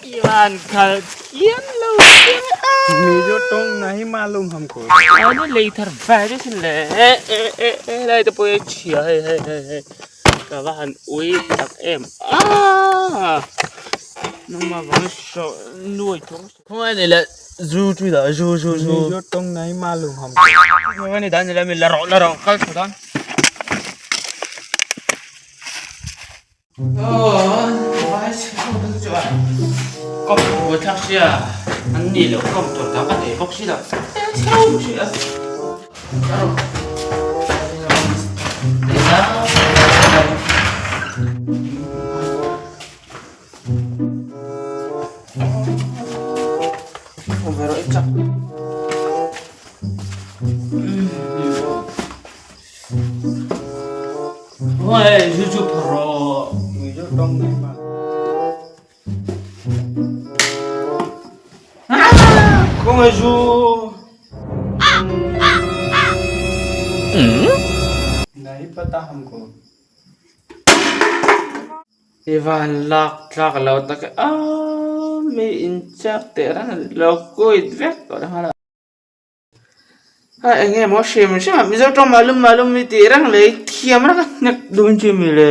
Ivan khal thiam lo Mizo tawng nahi malum hamko. Ani lei thar vai te sin le e e e e lai te pawh hi chhia hei hei hei hei ka va han ui tak em aaa nangmah vang hrawh nuai thawng khawngaih ni le zu chu dah zu zu zu Mizo tawng nahi malum hamko. Khawngaih ni dan ni le mi la rawh la rawh kal chho dan. Nahi pata hamko. I van lak tlak lo tak e a mi in chak teh reng a lo kuit vek tawh leh nghal a. A eng nge maw hrim hrim a Mizo tawng malum malum i tih reng leh i thiam reng a hnek dun chu mi le.